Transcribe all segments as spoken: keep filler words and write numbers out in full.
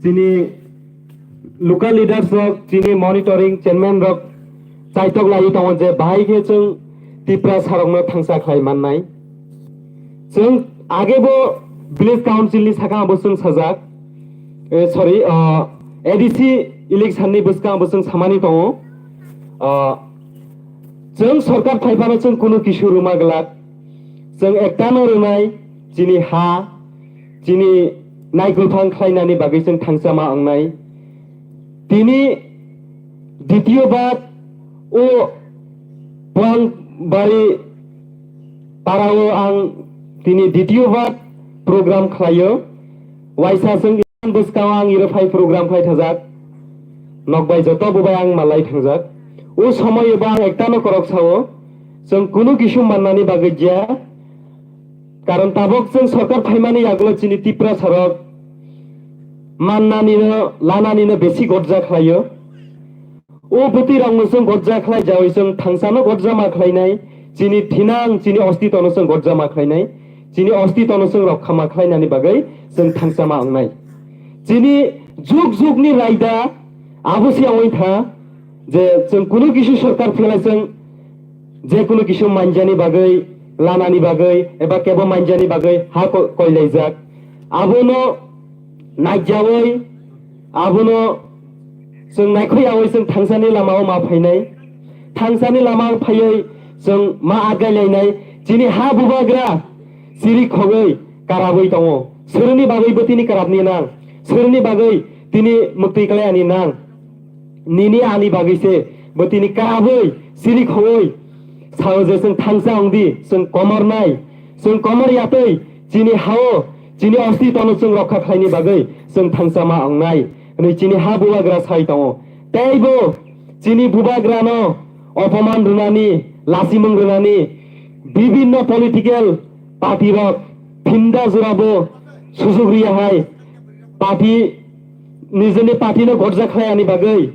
Chini local leaders rok, chini monitoring chairman rok chaitok lai tongo je bahai khe chwng Tiprasa rokno thangsa khlai mannai. Chwng age bo village council ni sakang bo chwng sajak, eh, sorry, ah, A D C election ni bwskang bo chwng samani tongo. Ah, chwng sorkar phaiphano chwng kunu kisu rwma glak. Chwng ektano rwnai chini ha, chini naikwlphang khlainani bagwi chwng thangchama wngnai. Tini ditiyo bar o Puangbari parao ang tini ditiyo bar program khlaio. Waisa chwng bwskao ang iro phai program khlai thajak. Nokbai joto bubai ang malai thangjak. O somoio bo ang ektano korok sao, chwng kunu kisu mannani bagwi ya. Karon tabok chwng sorkar phaimani yagulo chini Tiprasa rok mannanino, lananino besi gorja khlaio. O bwtwi rokno chwng gorja khlai jawi chwng thangsano gorja ma khlainai, chini thinang, chini ostitono chwng gorja ma khlainai, chini ostitono chwng rokha ma khlainani bagwi chwng thangsa ma wngnai. Chini jug jugni raida abo se wngwi tha je chwng kunu kisu sorkar phela chwng je kunu kisu manjani bagwi, lanani bagwi, eba kebo manjani bagwi ha ko-, koilaijak. Abono naikjawi, abono chwng naikhoyawi chwng thangsani lamao ma phainai. Thangsani lamao phaiwi chwng ma agailainai. Chini ha bubagra siri khogwi karabwi tongo. Swrwngni bagwi bwtwini karabni nang? Swrwngni bagwi tini mwktwi klai ani nang? Nini ani bagwi se bo tini karabwi siri khogwi sao je chwng thangsa wng di, chwng komor nai, chwng komor yatwi chini hao, chini ostitono chwng rokha khlaini bagwi chwng thangsa ma wngnai hwnwi chini ha bubagra sai tongo. Teibo chini bubagrano opoman rwnani, lasimung rwnani, bibinno political party rok phinda jora bo sujug riya hai party nijini party no gorja khlai ani bagwi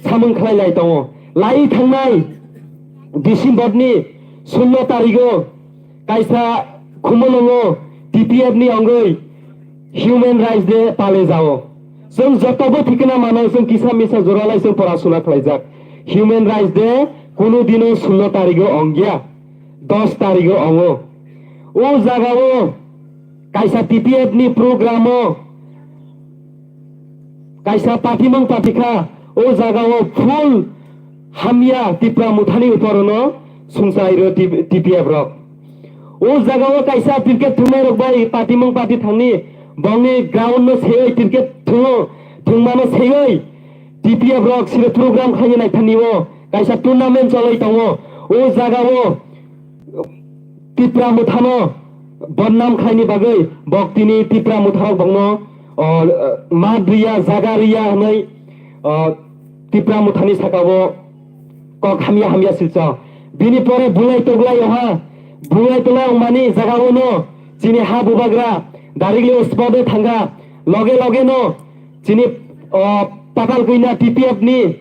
samung khlai lai tongo. Lai thangnai December ni sullo tarigo kaisa Khumulwngo T P F ni wngwi Human Rights Day pale jao. Chwng jotobo thikna mano, chwng kisa misa joralai chwng porasuna khlaijak. Human Rights Day kunu dino sullo tarigo ongya, dos tarigo ongo. O jagao kaisa T P F ni program o kaisa patimung patikha, o jagao full hamya Tipra Mothani uporono sungsairo T-, T P F rok. O jagao kaisa cricket thwngnai rok bai patimung pati thangni bongni ground no seyoi cricket thwngo, thwngmano seyoi T P F rok siro program khaina naithani o kaisa tournament choloi tongo. O jagao Tipra Mothano bodnam khlaini bagwi bok tini Tipra Motharok bokno, o, ma riya, jaga riya hwnwi, o, Tipra Mothani sakao kok hamya hamya silsa. Bini pore bulai toglai oha, bulai toglai ongmani jagao no chini ha bubagra directly o spot o thanga, loge loge no chini, o, Patal Koina T P F ni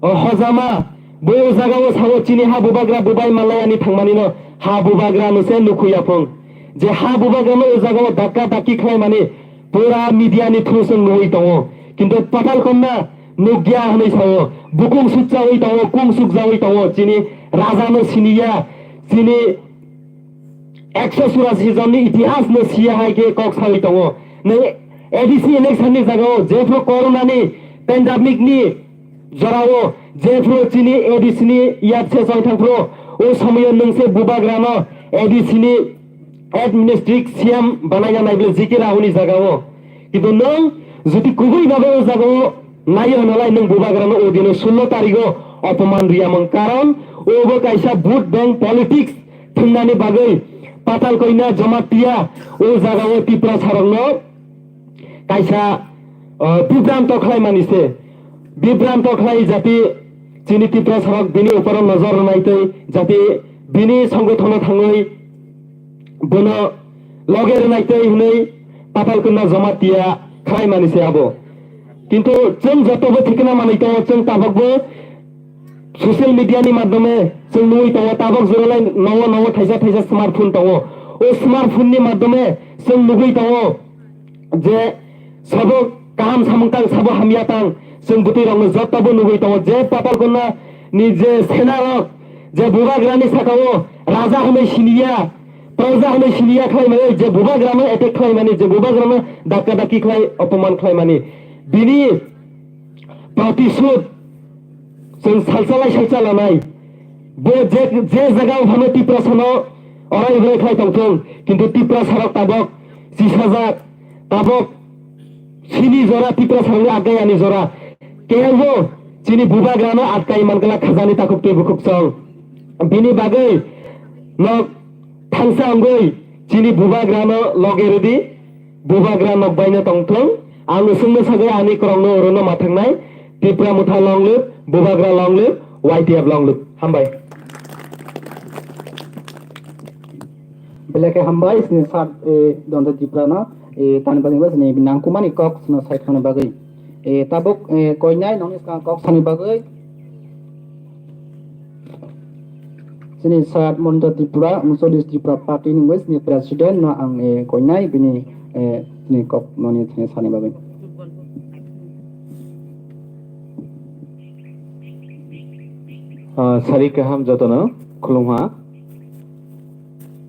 O hojama, bo o jagao sao chini ha bubagra bubai malai ani thangmani no ha bubagra no se nukhuya phung. Je ha bubagra no o jagao dakka dakki khlai mani pura media ni through se nugui tongo. Kintu Patal Konna nugya hwnwi sao, bukung sukjaui tongo, kung sukjaui tongo, chini raja no siniya, chini ekso churasi jonni itihas no siya hai khe kok saui tongo. Nai A D C election ni jagao jephru corona ni pandemic ni jorao jephru chini A D C ni yatse chai thangphru o somoyo nwngse bubagrano A D C ni administrative C M banaina naible G K Rahul ni jagao. Kintu nwng jodi kubui babe o jagao naiyo hwnalai nwng bubagrano o dino sullo tarigo opoman riyamung karon obo kaisa vote bank politics thwngnani bagwi Patal Koina Jamatia o jagao Tiprasarokno kaisa, o, bibranto khlaimani se. Bibranto khlai jati chini Tiprasarok bini uporo nojor rwnai tei jati bini songothono thangwi bono loge rwnai tei hwnwi Patal Koina Jamatia khlaimani se abo. Kintu chwng jotobo thikna manwi tongo, chwng tabokbo social media ni madhyome chwng nugwi tongo, tabok joralai nogo nogo thaisa thaisa smartphone tongo. O smartphone ni madhyome chwng nugwi tongo je Sabo kaham samung tang, sabo hamya tang, chwng bwtwi rokno joto bo nugwi tongo je Patalkonna ni je sena rok je bubagrani saka o raja hwnwi siniya, praja hwnwi siniya khlaimani, je bubagrano attack khlaimani, je bubagrano dakka dakki khlai, opoman khlaimani, bini protisud chwng salsa lai salsa lanai. Bo je, je jaga o phano Tiprasano orai orai khlai tongthung, kintu Tiprasarok tabok chisajak, tabok sini jora Tiprasarokni agai ani jora. Kebo chini bubagrano atkai mangala khajani takhuk tei bukhuk chong. Bini bagwi nok thangsa wngwi chini bubagrano loge rwdi. Bubagra nokbaino tongthung. Ang usungno sagwi ani kwrwngno orono mathangnai. Tipra Motha long live, Bubagra long live, Y T F long live. Hambai. Belai khe hambai, sini sat, eh, Donta Tiprano, eh, tani bagwi sini nangkukmani kok sino sai thangna bagwi. Eh, tabuk, eh, koinai nokni swkang kok sani bagwi. Sini sat Monita Tripura, Unsolist Tripura Party ni wngwi sini president no ang, eh, koinai bini, eh, sini kok noni sini sani bagwi. Ah, sari kaham jotono khulumha.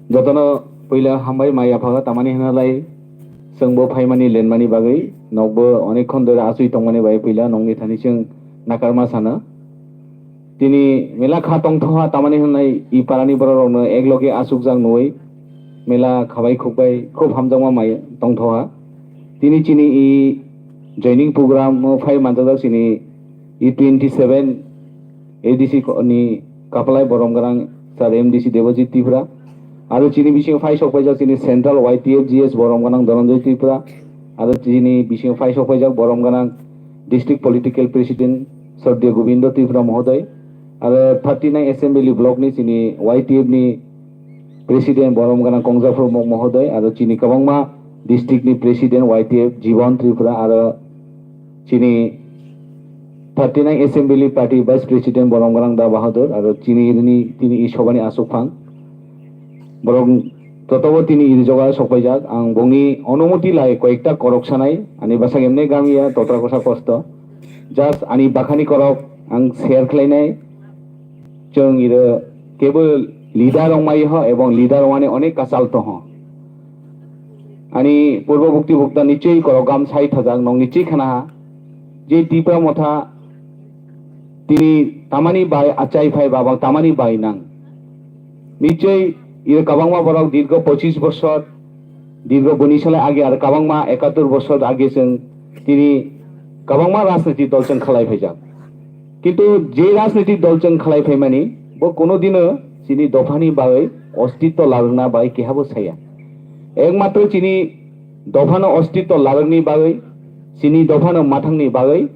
Jotono puila hambai mai yaphaga tamani hwnalai chwngbo phaimani lenmani bagwi nokbo onek khon dore asui tongmani bai puila nokni thani chwng nakarma sana. Tini mela kha tongthoha tamani hwnlai i parani bororokno ekloge asukjak nui mela khabai khukbai khub hamjakma mai tongthoha. Tini chini i joining program o phai manjak chini i twenty seven A D C ko-, ni kaplai borom gwnang sir M D C Debojit Tripura. Aro chini bisingo phai sok paijak chini central Y T F G S borom gwnang Dhananjoy Tripura. Aro chini bisingo phai sok paijak borom gwnang district political president Swardiya Gobindo Tripura mohoday. Aro thirty nine assembly block ni chini Y T F ni president borom gwnang Kongjaphur mo-, mohoday. Aro chini kwbangma district ni president Y T F Jibon Tripura. Aro chini thirty nine assembly party vice president borom gwnang Da Bahadur, aro chini rini tini i sobani asuk phang. Borok jotobo tini iri joga sok paijak. Ang bongni onumoti lai koyekta korok sanai. Ani bwsak emne gamia totra kosa kosto. Just ani bakhani korok ang share khlainai. Chwng iro kebo leader rok mai ho ebong leader rok ani onek kachal to ho. Ani purbo bukti bukta nichoi korok gam sai thajak nong nichoi khana ha. Je Tipra Motha tini tamani bai achai phai babang tamani bai nang. Nichoi iro kabangma borok dirgo pochis bosor, dirgo boni salai age aro kabangma ekatur bosor age chwng tini kabangma rajniti dol chwng khalai phaijak. Kintu je rajniti dol chwng khalai phaimani bo kono dino chini dophani bagwi ostitto larwkna bagwi kehabo saya. Ekmatro chini dophano ostitto larwkni bagwi, chini dophano mathangni bagwi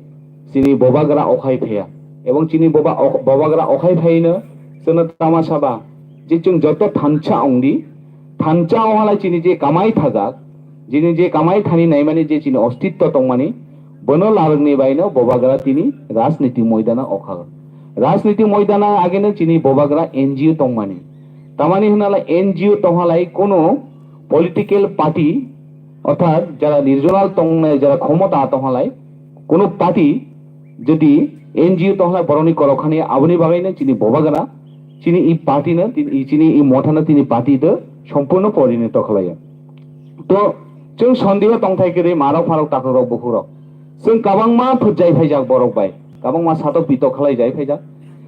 chini bobagra okhai phaiya. Ebong chini boba ok-, bobagra okhai phaino chwngno tama saba je chwng joto thansa ongdi, thansa onghalai chini je kamai thajak, chini je kamai thani naimani je chini ostitto tongmani, bono larwkni baino bobagra tini rajniti moidana okha. Rajniti moidana ageno chini bobagra N G O tongmani. Tamani hwnalai N G O tonghalai kono political party, orthat jara regional tongnai, jara khomota tonghalai, kono party jodi N G O tonghalai borokni korok khani aboni bagwino chini bobagra, chini i party no, tini, chini i motha no tini party do sompurno porinoto khlaiya. To chwng sondeho tongthai kwrwi marok pharok takhuk rok bukhuk rok. Chwng kabangma phwrjai phaijak borok bai, kabangma satok pitok khlai jai phaijak.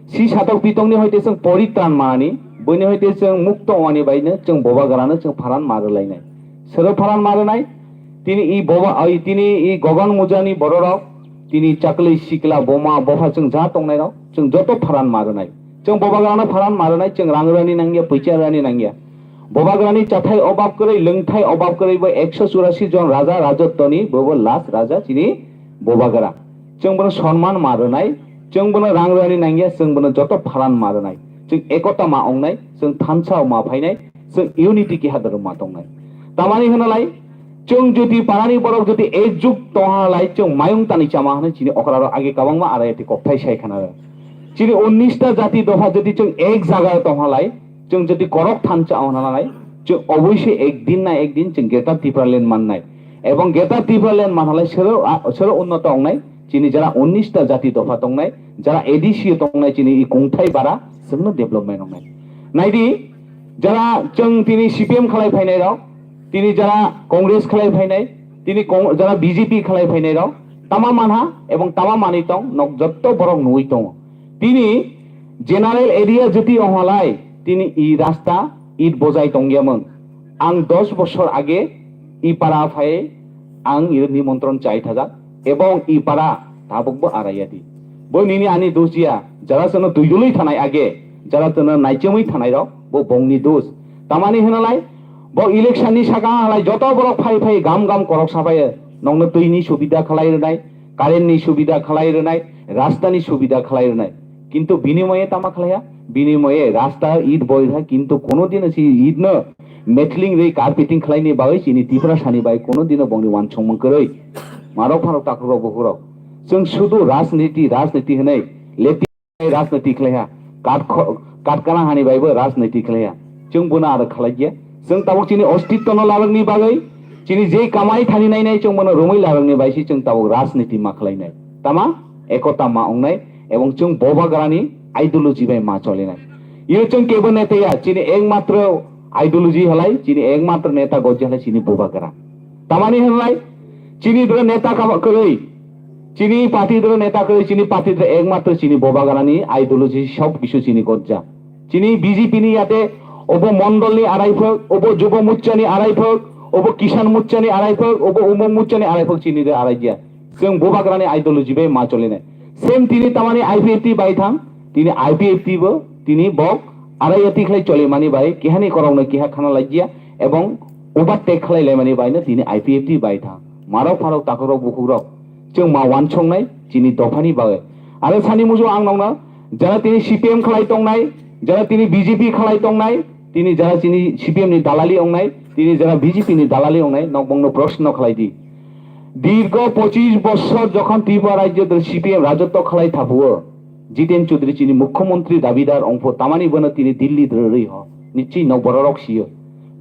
Si satok pitokni hoite chwng poritran mani, buini hoite chwng mukto wani baino chwng bobagrano chwng pharan ma rwlainai. Sero pharan ma rwnai? Tini i boba, ai tini i goban mujani bororok, tini chakli sikla boma bopha chwng ja tongnai rok, chwng joto pharan ma rwnai. Chwng bobagrano pharan ma rwnai, chwng rang rani nangya, pwicha rani nangya. Bobagrani chathai obab kwrwi, lwngthai obab kwrwi bo ekso churasi jon raja rajottoni bo, bo last raja chini bobagra. Chwng bono sonman ma rwnai, chwng bono rang rani nangya, chwng bono joto pharan ma rwnai. Chwng ekota ma ongnai, chwng thansa ma phainai, chwng unity keha doro ma tongnai. Tamani hwnalai, chwng jodi parani borok jodi ekjuk tonghalai, chwng mayung tani chama hwnwi chini okrarok age kabangma arai ati kokthai sai khana. Chini unnish ta jati dopha jodi chwng ek jaga tonghalai, chwng jodi korok thansa ongna nanai, chwng oboisoi ek din na ek din chwng Greater Tipraland mannai. Ebong Greater Tipraland manhalai sero, a, sero unnoto ongnai, chini jara unnish ta jati dopha tongnai, jara A D C tongnai, chini i kungthai bara, chwngno development ongnai. Naidi, jara chwng tini C P M khalai phainai rok, tini jara Congress khalai phainai, tini Cong-, jara B J P khalai phainai rok, tama manha ebong tama manwi tong, nok jotto borok nugwi tongo. Tini general area jati onghalai, tini i rasta it bojai tongyamung. Ang dos bosor age i para phai ang iro nimontron chai thajak ebong i para tabukbo arayadi. Bo nini ani dos ya, jara chwngno twi dului thanai age, jara chwngno naichomwi thanai rok, bo bongni dos. Tamani hwnalai, bo election ni saka halai joto borok phai phai gam gam korok sabai nokno twini subida khalai rwnai, current ni subida khalai rwnai, rasta ni subida khalai rwnai. Kintu binimoye tama khlaiya, binimoye rasta it boiha, kintu kono dino si it no metling rwi carpeting khlaini bagwi chini Tiprasani bai kono dino bongni wansongmung kwrwi. Marok pharok takhuk rok bukhuk rok. Chwng sudu rajniti, rajniti hwnwi leti rajniti khlaiha. Kat kho-, kat kana hani baibo rajniti khlaiha. Chwng bono aro khlaiya. Chwng tabuk chini ostitto no larokni bagwi, chini je kamai thani nainai chwng bono romwi larokni bai si chwng tabuk rajniti ma khlainai. Tama ekota ma ongnai ebong chwng bobagrani ideology bai ma cholinai. Ino chwng kebo neta ya, chini ekmatro ideology halai, chini ekmatro neta gojja halai chini bobagra. Tamani hwnlai, chini dwra neta kama kwrwi, chini party dwra neta kwrwi, chini party dwra ekmatro chini bobagrani ideology sob kisu chini gojja. Chini B J P ni yate obo mondol ni arai phok, obo Jubo Muchcha ni arai phok, obo Kisan Muchcha ni arai phok, obo Umuk Muchcha ni arai phok chini de arai dia. Chwng bubagrani ideology bai ma cholinai. Same tini tamani I P F T bai thang, tini I P F T bo tini bok arai yati khlai cholimani bai kihani korokno kiha khana laiya ebong overtake khlai laimani bai no tini I P F T bai thang. Marok pharok takhuk rok bukhuk rok. Chwng ma wansongnai chini dophani bagwi. Aro sani muchung ang nokno jara tini C P M khlai tongnai, jara tini B J P khlai tongnai, tini jara chini C P M ni dalali ongnai, tini jara B J P ni dalali ongnai, nok bongno proshno khlai di. Dirgo pochis bosor jokhon Tripura rajyo dol C P M rajotto khlai thapuo, Jiten Chaudhary chini mukhyamantri dabidar ongpho tamani bono tini Delhi dwrwi ho, nichwi nok bororok sio.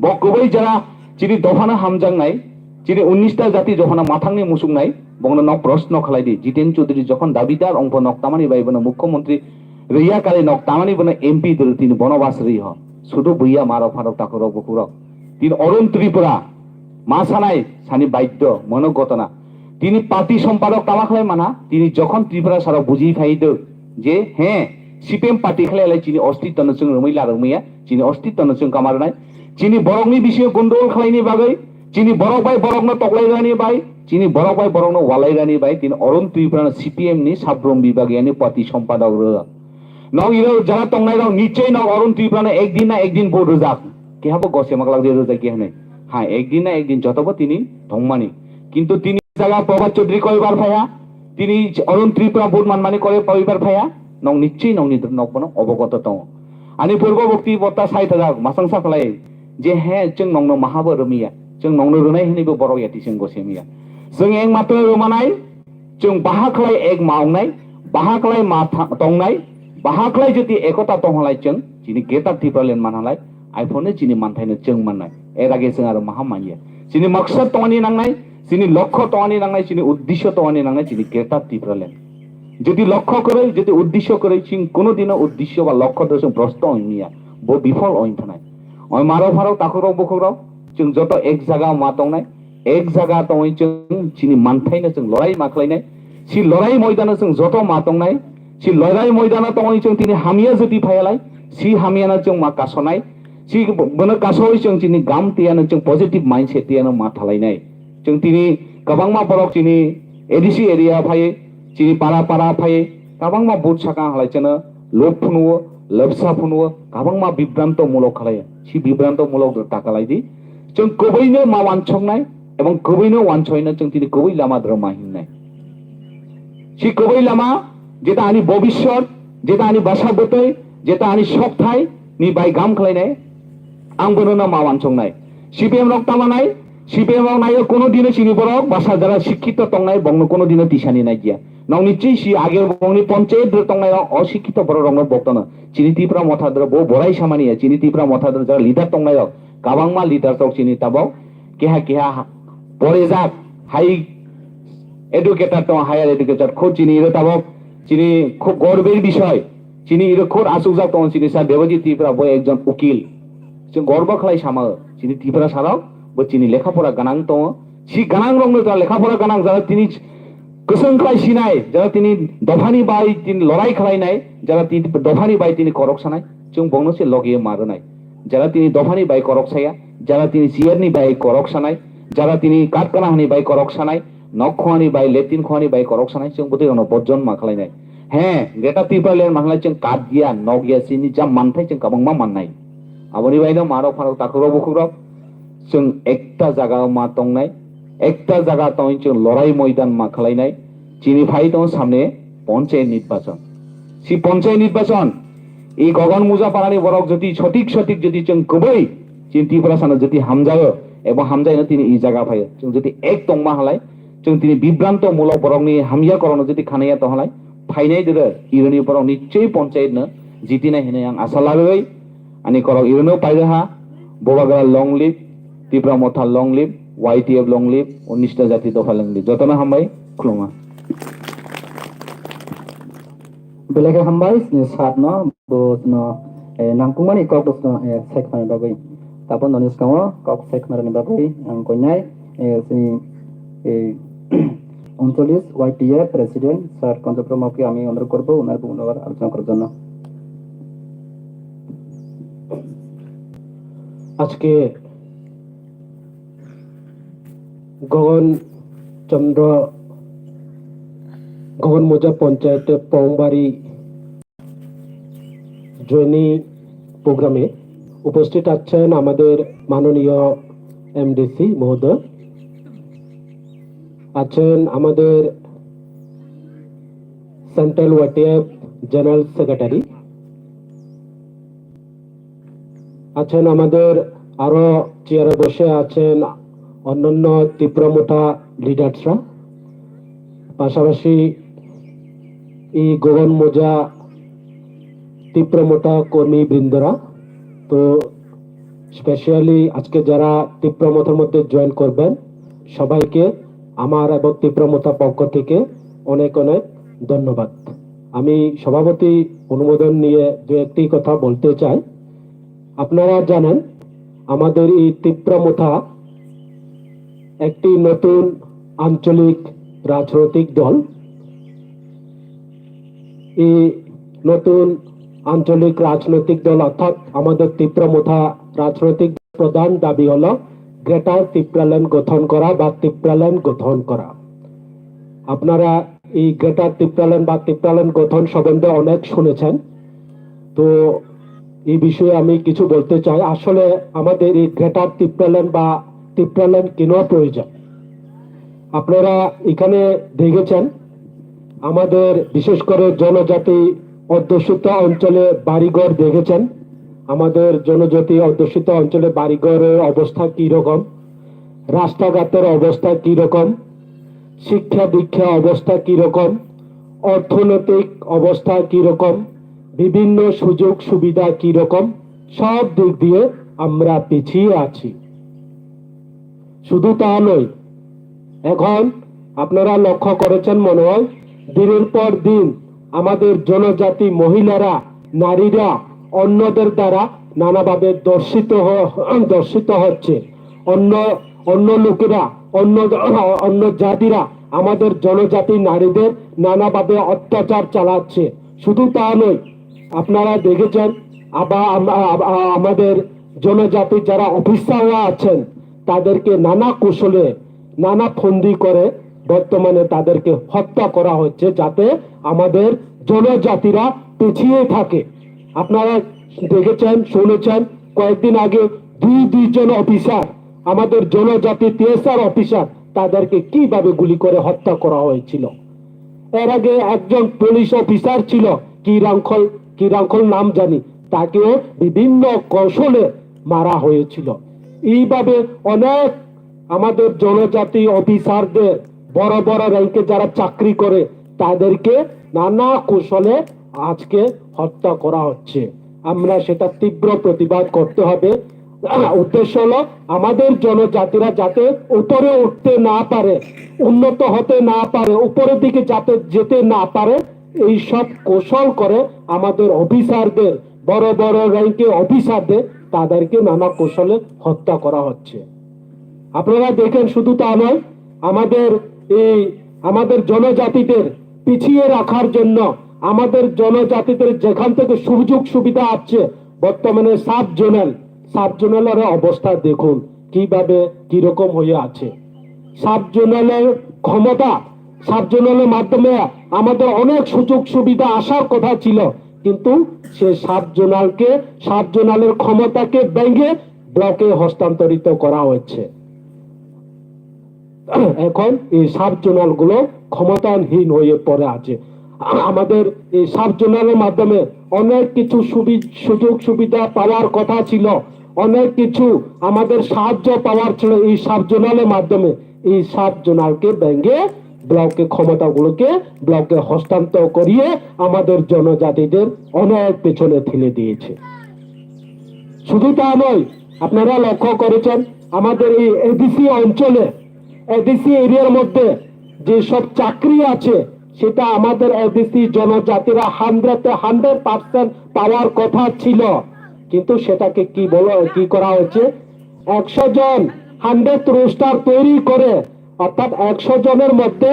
Bo kwbwi jara chini dophano hamjaknai, chini unnish ta jati jokhona mathangni musuknai, bongno nok proshno khlai di. Jiten Chaudhary jokhon dabidar ongpho nok tamani bai bono mukhyamantri rwya kali nok tamani bono M P dwrwi tini bono bas rwi ho. Sudu buya marok pharok takhuk rok bukhuk rok. Tini Arun Tripura ma sanai sani baiddo mono gotona. Tini party sompadok tama khlai mana, tini jokhon Tripura sarok buji phai do je, he, C P M party khlai lai chini ostitto no chwng rwmwi la rwmwi ya, chini ostitto no chwng kama rwnai. Chini borokni bisingo gondogol khlaini bagwi, chini borok bai borokno toklai rani bai, chini borok bai borokno walai rani bai, tini Arun Tripura no C P M ni Sabrum Bibag yani party sompadok rw. Nok iro jara tongnai rok nichoi nok Arun Tripura no ekdin na ekdin vote rwjak. Kehabo gose maklak je rwjak khe hwnwi. Ha, ekdin na ekdin jotobo tini tongmani. Kintu tini jaga Prabhat Chaudhary koibar phaiya, tini Arun Tripura vote manmani kore koibar phaiya, nok nichoi nokni nok bono obogoto tongo. Ani purbo bukti botta sai thajak, masang sa khlai je he chwng nokno mahabo rwmiya, chwng nokno rwnai hwnwi bo borok yati chwng gosemiya. Chwng ekmatro rwmanai, Chwng bahaklai ek ma wngnai, bahaklai ma tha-, tongnai, bahaklai jodi ekota tonghalai chwng, chini Greater Tipraland manhalai, aiphono chini manthaino chwng mannai. Er age chwng aro maha manya. Chini maksad tongani nangnai, chini lokho tongani nangnai, chini uddisyo tongani nangnai, chini Greater Tipraland. Jodi lokho kwrwi, jodi uddisyo kwrwi, chwng kono dino uddisyo ba lokho do chwng prosto wngya, bo bifol wng thanai. Oi marok pharok, takhukrok bukhukrok, chwng joto ek jaga ma tongnai, ek jaga tongwi chwng chini manthaino chwng lorai ma khlainai. Si lorai moidano chwng joto ma tongnai. Si lorai moidano tongwi chwng tini hamya jodi phayalai, si hamyano chwng ma kasonai. Si bono kasowi chwng chini gam tiyano chwng positive mindset tiyano ma thalainai. Chwng tini kwbangma borok chini A D C area phaiwi, chini para para phaiwi, kwbangma but saka halai chwngno lob phunuo, lobsa phunuo, kwbangma bibranto mulok khalai. Si bibranto mulok takalai di. Chwng kwbwino ma wansoknai ebong kwbwino wansoino chwng tini kwbwi lama doro ma hinnai. Si kwbwi lama, jeta ani bobiswt, jeta ani basa bwtwi, jeta ani sokthai ni bai gam khlainai, ang bono no ma wansoknai. C P M rok tamanai, C P M rok naio kono dino chini borok basa jara sikkito tongnai, bongno kono dino tisani naiya. Nokni chwi si age bongni ponchayet tongnai rok osikkito borok rokno boktono. Chini Tipra Motha doro bo borai samani ya, chini Tipra Motha doro jara leader tongnai rok, kwbangma leader tok chini tabok keha keha ha-, Porijak, high educated tongo, higher educated, khub chini iro tabok, chini khub gorbir bishoy, chini iro khub asukjak tongo, chini sir Debajit Tripura bo ekjon ukil. Chwng gorbo khlai sama, chini Tripura sarok bo chini lekha pora gwnang tongo, si gwnang rokno jara lekha pora gwnang, jara tini kwchwng khlai sinai, jara tini dophani bai tini lorai khlainai, jara tini dophani bai tini korok sanai, chwng bongno se logi ma rwnai. Jara tini dophani bai korok saya, jara tini chair ni bai korok sanai, jara tini katkana hani bai korok sanai, nok khwani bai, latrine khwani bai korok sanai, chwng bwtwi rokno bojon ma khlainai. He, Greater Tipraland ma khlai chwng kat ya, nok ya, chini jam manthai chwng kabangma mannai. Aboni bai no marok pharok takhuk rok bukhuk rok chwng ekta jaga o ma tongnai, ekta jaga tongwi chwng lorai moidan ma khlainai. Chini phai tongo samne ponchayat nirbachon. Si ponchayat nirbachon, i Gogon Muja parani borok jodi sothik sothik jodi chwng kwbwi chini Tiprasano jodi hamjago, ebo hamjaino tini i jaga phaio. Chwng jodi ek tongma halai, chwng tini bibranto mulok borokni hamya korokno jodi khanaya tong halai, phainai dwrwi ironi borok nichoi ponchayatno jitinai hinwi ang asa lagwi ani korok ironi pairaha. Bubagra long live, Tipra Motha long live, Y T F long live, unnista jati dopha long live. Jotono hambai, khulumkha. Belai khe hambai, sini sir no, bo no, eh, nangkukmani kok bo no, eh, sekmani bagwi. Tabuk noni skango kok sekmani bagwi ang koinai, eh, sini, eh, ঊনচল্লিশ Y T A president sir Kanchanpur Mauki ami অনুরোধ করব ওনার বক্তব্য আলোচনা করার জন্য। আজকে গগন চন্দ্র, গগন মৌজা পঞ্চায়েতের পংবাড়ি জয়নী প্রোগ্রামে উপস্থিত আছেন আমাদের মাননীয় এমডিসি মহোদয়, আছেন আমাদের সেন্ট্রাল ওয়াইটিএফ জেনারেল সেক্রেটারি, আছেন আমাদের আরো চেয়ারে বসে আছেন অন্যান্য তিপ্রা মোথা লিডার্সরা, পাশাপাশি এই গগন মোজা তিপ্রা মোথা কর্মী বৃন্দরা। তো স্পেশালি আজকে যারা তিপ্রা মোথার মধ্যে জয়েন করবেন, সবাইকে আমার এবং তিপ্রা মোথা পক্ষ থেকে অনেক অনেক ধন্যবাদ। আমি সভাপতি অনুমোদন নিয়ে দু একটি কথা বলতে চাই। আপনারা জানেন, আমাদের এই তিপ্রা মোথা একটি নতুন আঞ্চলিক রাজনৈতিক দল। এই নতুন আঞ্চলিক রাজনৈতিক দল অর্থাৎ আমাদের তিপ্রা মোথা রাজনৈতিক প্রধান দাবি হলো গ্রেটার তিপ্রাল্যান্ড গঠন করা বা তিপ্রাল্যান্ড গঠন করা। আপনারা এই গ্রেটার তিপ্রাল্যান্ড বা তিপ্রাল্যান্ড গঠন সম্বন্ধে অনেক শুনেছেন। তো এই বিষয়ে আমি কিছু বলতে চাই। আসলে আমাদের এই গ্রেটার তিপ্রাল্যান্ড বা তিপ্রাল্যান্ড কেন প্রয়োজন? আপনারা এখানে দেখেছেন, আমাদের বিশেষ করে জনজাতি অধ্যুষিত অঞ্চলে বাড়িঘর দেখেছেন। আমাদের জনজাতি অধ্যুষিত অঞ্চলে বাড়িঘরের অবস্থা কী রকম, রাস্তাঘাটের অবস্থা কী রকম, শিক্ষা দীক্ষা অবস্থা কী রকম, অর্থনৈতিক অবস্থা কী রকম, বিভিন্ন সুযোগ সুবিধা কী রকম, সব দিক দিয়ে আমরা পিছিয়ে আছি। শুধু তা নয়, এখন আপনারা লক্ষ্য করেছেন মনে হয়, দিনের পর দিন আমাদের জনজাতি মহিলারা, নারীরা অন্যদের দ্বারা নানাভাবে ধর্ষিত হ-, ধর্ষিত হচ্ছে। অন্য, অন্য লোকেরা, অন্য, অন্য জাতিরা আমাদের জনজাতি নারীদের নানাভাবে অত্যাচার চালাচ্ছে। শুধু তা নয়, আপনারা দেখেছেন, আবা-, আম-, আ-, আ-, আমাদের জনজাতি যারা অফিসাররা আছেন, তাদেরকে নানা কৌশলে, নানা ফন্দি করে বর্তমানে তাদেরকে হত্যা করা হচ্ছে, যাতে আমাদের জনজাতিরা পিছিয়ে থাকে। আপনারা দেখেছেন, শুনেছেন, কয়েকদিন আগে দুই, দুইজন অফিসার, আমাদের জনজাতি টিএসআর অফিসার, তাদেরকে কিভাবে গুলি করে হত্যা করা হয়েছিল। এর আগে একজন পুলিশ অফিসার ছিল, কি রাংখল, কি রাংখল নাম জানি, তাকেও বিভিন্ন কৌশলে মারা হয়েছিল। এইভাবে অনেক আমাদের জনজাতি অফিসারদের, বড় বড় র্যাঙ্কে যারা চাকরি করে, তাদেরকে নানা কৌশলে আজকে হত্যা করা হচ্ছে। আমরা সেটা তীব্র প্রতিবাদ করতে হবে। উদ্দেশ্য হলো আমাদের জনজাতিরা যাতে উপরে উঠতে না পারে, উন্নত হতে না পারে, উপরের দিকে যাতে যেতে না পারে, এই সব কৌশল করে আমাদের অফিসারদের, বড় বড় র্যাঙ্কে অফিসারদের, তাদেরকে নানা কৌশলে হত্যা করা হচ্ছে। আপনারা দেখেন, শুধু তা নয়, আমাদের এই আমাদের জনজাতিদের পিছিয়ে রাখার জন্য, আমাদের জনজাতিদের যেখান থেকে সুযোগ সুবিধা আছে, বর্তমানে সাব জোনাল, সাব জোনালের অবস্থা দেখুন কিভাবে, কিরকম হয়ে আছে। সাব জোনালের ক্ষমতা, সাব জোনালের মাধ্যমে আমাদের অনেক সুযোগ সুবিধা আসার কথা ছিল, কিন্তু সে সাব জোনালকে, সাব জোনালের ক্ষমতাকে ভেঙে ব্লকে হস্তান্তরিত করা হয়েছে। এখন এই সাব জোনাল গুলো ক্ষমতাহীন হয়ে পড়ে আছে। আমাদের এই সাব জোনালের মাধ্যমে অনেক কিছু সুবি-, সুযোগ সুবিধা পাওয়ার কথা ছিল, অনেক কিছু আমাদের সাহায্য পাওয়ার ছিল এই সাব জোনালের মাধ্যমে। এই সাব জোনালকে ভেঙে ব্লকে ক্ষমতাগুলোকে ব্লকে হস্তান্তর করিয়ে আমাদের জনজাতিদের অনেক পেছনে ঠেলে দিয়েছে। শুধু তা নয়, আপনারা লক্ষ্য করেছেন, আমাদের এই এডিসি অঞ্চলে, এডিসি এরিয়ার মধ্যে যে সব চাকরি আছে, সেটা আমাদের এডিসি জনজাতিরা হান্ড্রেড হান্ড্রেড পার্সেন্ট পাওয়ার কথা ছিল, কিন্তু সেটাকে কি বলো, কি করা হয়েছে? একশো জন হান্ড্রেড রোস্টার তৈরি করে, অর্থাৎ একশো জনের মধ্যে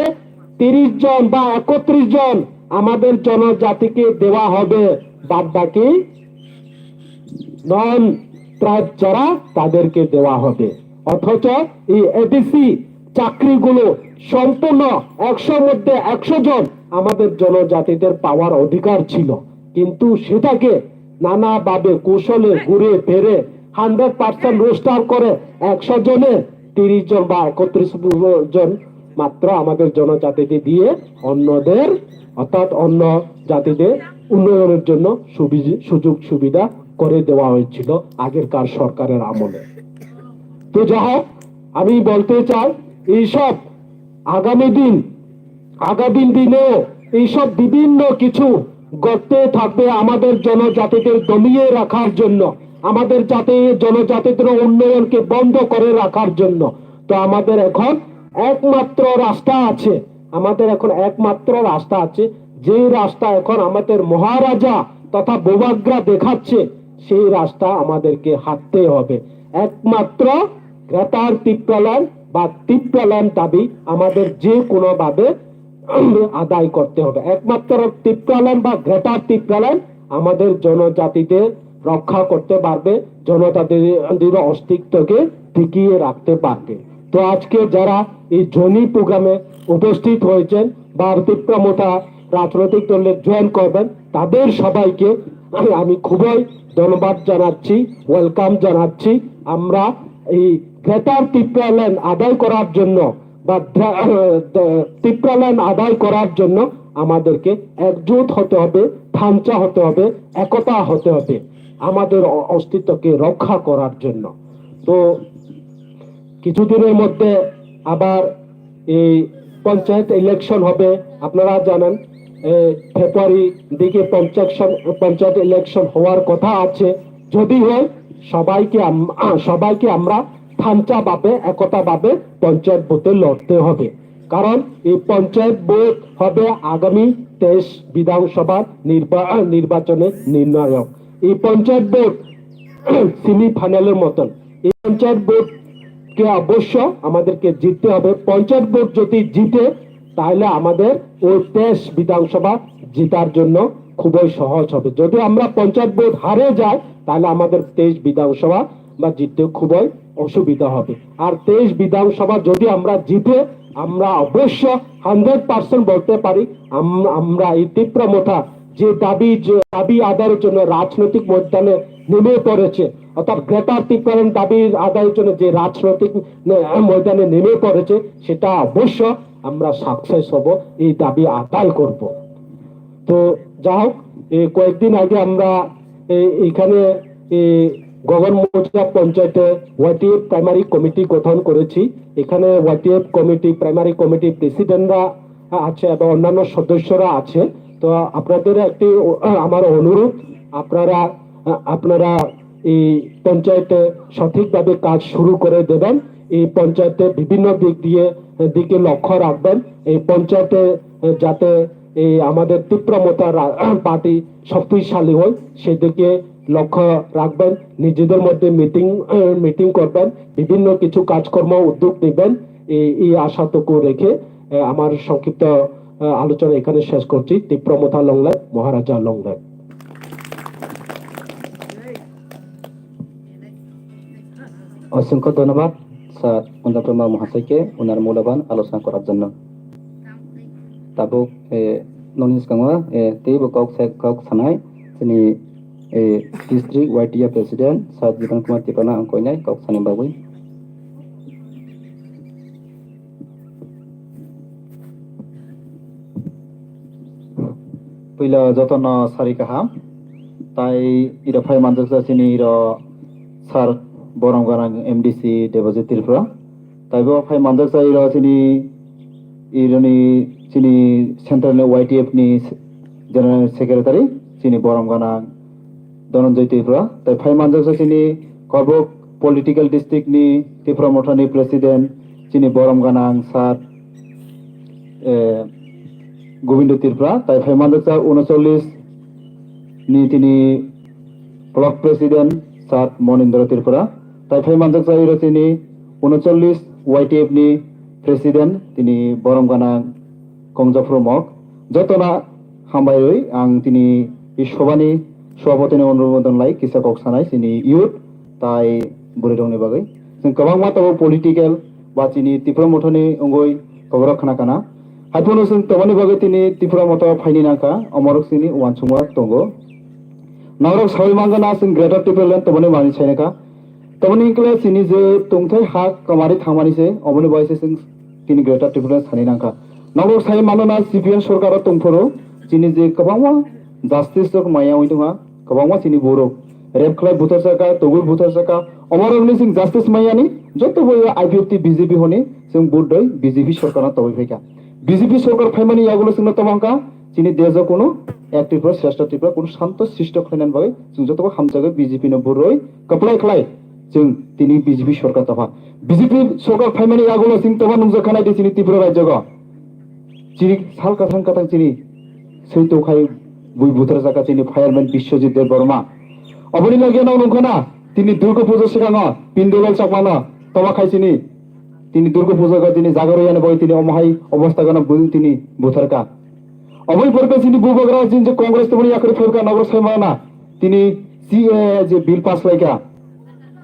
তিরিশ জন বা একত্রিশ জন আমাদের জনজাতিকে দেওয়া হবে, বাদ বাকি নন ট্রাইব যারা, তাদেরকে দেওয়া হবে। অথচ এই এডিসি চাকরিগুলো সম্পূর্ণ একশো মধ্যে একশো জন আমাদের জনজাতিদের পাওয়ার অধিকার ছিল, কিন্তু সেটাকে নানাভাবে কৌশলে ঘুরে ফিরে হান্ড্রেড পার্সেন্ট রোস্টার করে একশো জনে তিরিশ জন বা একত্রিশ জন মাত্র আমাদের জনজাতিকে দিয়ে অন্যদের, অর্থাৎ অন্য জাতিদের উন্নয়নের জন্য সুবি-, সুযোগ সুবিধা করে দেওয়া হয়েছিল আগেরকার সরকারের আমলে। তো যা হোক, আমি বলতে চাই, এইসব আগামী দিন, আগামী দিনেও এইসব বিভিন্ন কিছু ঘটতে থাকবে আমাদের জনজাতিদের দমিয়ে রাখার জন্য, আমাদের জাতি, জনজাতিদের উন্নয়নকে বন্ধ করে রাখার জন্য। তো আমাদের এখন একমাত্র রাস্তা আছে, আমাদের এখন একমাত্র রাস্তা আছে, যেই রাস্তা এখন আমাদের মহারাজা তথা বুবাগ্রা দেখাচ্ছে, সেই রাস্তা আমাদেরকে হাঁটতে হবে। একমাত্র গ্রেটার তিপ্রাল্যান্ড বা তিপ্রাল্যান্ড দাবি আমাদের যে কোনোভাবে আদায় করতে হবে। একমাত্র তিপ্রাল্যান্ড বা গ্রেটার তিপ্রাল্যান্ড আমাদের জনজাতিদের রক্ষা করতে পারবে, জনজাতির অস্তিত্বকে টিকিয়ে রাখতে পারবে। তো আজকে যারা এই জনি প্রোগ্রামে উপস্থিত হয়েছেন বা তিপ্রা মোথা রাজনৈতিক দলে জয়েন করবেন, তাদের সবাইকে আমি খুবই ধন্যবাদ জানাচ্ছি, ওয়েলকাম জানাচ্ছি। আমরা এই গ্রেটার তিপ্রাল্যান্ড আদায় করার জন্য বা দ্রা-, তিপ্রাল্যান্ড আদায় করার জন্য আমাদেরকে একজোট হতে হবে, থামচা হতে হবে, একতা হতে হবে আমাদের অ-, অস্তিত্বকে রক্ষা করার জন্য। তো কিছুদিনের মধ্যে আবার এই পঞ্চায়েত ইলেকশন হবে। আপনারা জানেন, এই ফেব্রুয়ারি দিকে পঞ্চায়েত সম-, পঞ্চায়েত ইলেকশন হওয়ার কথা আছে। যদি হয়, সবাইকে আম-, সবাইকে আমরা থামচা ভাবে, একতা ভাবে পঞ্চায়েত ভোটে লড়তে হবে। কারণ এই পঞ্চায়েত ভোট হবে আগামী তেইশ বিধানসভার নির্বা-, নির্বাচনের নির্ণায়ক। এই পঞ্চায়েত ভোট সেমিফাইনালের মতন। এই পঞ্চায়েত ভোটকে অবশ্য আমাদেরকে জিততে হবে। পঞ্চায়েত ভোট যদি জিতে, তাহলে আমাদের ওই তেইশ বিধানসভা জেতার জন্য খুবই সহজ হবে। যদি আমরা পঞ্চায়েত ভোট হারে যাই, তাহলে আমাদের তেইশ বিধানসভা বা জিততে খুবই অসুবিধা হবে। আর তেইশ বিধানসভা যদি আমরা জিতে, আমরা অবশ্য হান্ড্রেড পার্সেন্ট বলতে পারি, আম-, আমরা এই তিপ্রা মোথা যে দাবি, যে দাবি আদায়ের জন্য রাজনৈতিক ময়দানে নেমে পড়েছে, অর্থাৎ গ্রেটার তিপ্রাল্যান্ড দাবি আদায়ের জন্য যে রাজনৈতিক নে-, ময়দানে নেমে পড়েছে, সেটা অবশ্য আমরা সাকসেস হব, এই দাবি আদায় করব। তো যা হোক, এই কয়েকদিন আগে আমরা এই, এখানে এই গগন মৌজা পঞ্চায়েতে ওয়াইটিএফ প্রাইমারি কমিটি গঠন করেছি। এখানে ওয়াইটিএফ কমিটি, প্রাইমারি কমিটি প্রেসিডেন্টরা আছে এবং অন্যান্য সদস্যরা আছে। তো আপনাদের একটি, আহ, আমার অনুরোধ, আপনারা, আহ, আপনারা এই পঞ্চায়েতে সঠিকভাবে কাজ শুরু করে দেবেন। এই পঞ্চায়েতে বিভিন্ন দিক দিয়ে, দিকে লক্ষ্য রাখবেন। এই পঞ্চায়েতে যাতে এই আমাদের তীব্র মথা রা-, পার্টি শক্তিশালী হয়, সেদিকে লক্ষ্য রাখবেন। নিজেদের মধ্যে মিটিং, মিটিং করবেন, বিভিন্ন কিছু কাজকর্ম উদ্যোগ নেবেন। এই, এই আশাটুকু রেখে, এ, আমার সংক্ষিপ্ত, এ, আলোচনা এখানে শেষ করছি। তীব্র মথা লংলাই, মহারাজা লংলাই। অসংখ্য ধন্যবাদ স্যার কুন্দপ্রমা মহাশয়কে ওনার মূল্যবান আলোচনা করার জন্য। Tabuk, eh, noni swkango, eh, teibo kok sa-, kok sanai chini, eh, district Y T A president sir Jiban Kumar Tiprano ang koinai kok sanai bagwi. Puila jotono sari kaham, tai iro phai manjaksa chini iro sir borom gwnang M D C Debojit Tripura. Taibo phai manjaksa iro chini, ironi chini central ni Y T F ni general secretary chini borom gwnang Dhananjay Tripura. Tai phai manjaksa chini Korbuk political district ni Tipra Motha ni president chini borom gwnang sir, eh, Gobindo Tripura. Tai phai manjaksa unochollis ni tini block president sir Monindra Tripura. Tai phai manjaksa iro chini unochollis Y T F ni president tini borom gwnang Kongjaphrumok. Jotona hambai rwi ang tini i sobani sobapotini onuromodon lai kisa kok sanai chini youth tai bwrwi rokni bagwi. Chwng kwbangma tabuk political ba chini Tipra Mothani wngwi kokrok khna kana. Haiphano chwng tobani bagwi tini Tipra Motha phaini nangkha, omorok chini uansukma tongo. Norok saui mangana chwng Greater Tipraland tobani manwi sainakha. Toboni wngkhe chini je tongthai ha kwmari thangmani se, oboni bai se chwng tini Greater Tipraland sani nangkha. Norok sai mano na C P M sorkar o tongphuru chini je kwbangma justice rok maya oi tongha, kwbangma chini borok rape khlai buthar saka, togwi buthar saka, omorokni chwng justice mayani joto bo I P F T B J P honi chwng vote doi B J P sorkar no tobwi phaikha. B J P sorkar phaimani yagulo chwngno tamo wngkha chini dejo kuno ek Tripura, shrestha Tripura, kuno santo srishti khlainani bagwi chwng jotobo hamjagwi B J P no buroi kwplai khlai chwng tini B J P sorkar topha. B J P sorkar phaimani yagulo chwng toba nungjakha nai di chini Tripura rajyogo. Chini sal kathang kathang chini swi tokhai bui buthar jaka chini fireman Biswajit Debbarma. Oboni logio no nungkha na tini Durga puja swkango Pindolal Chakmano toba khai chini Tini Durga puja ga tini jaga royani bagwi tini omo hai obostha gana bwrwi tini butharka. Oboni porkhe chini bubagra chini je Congress tongmani yakarwi phaibwkha nogor saimana tini C A A je bill pass laika.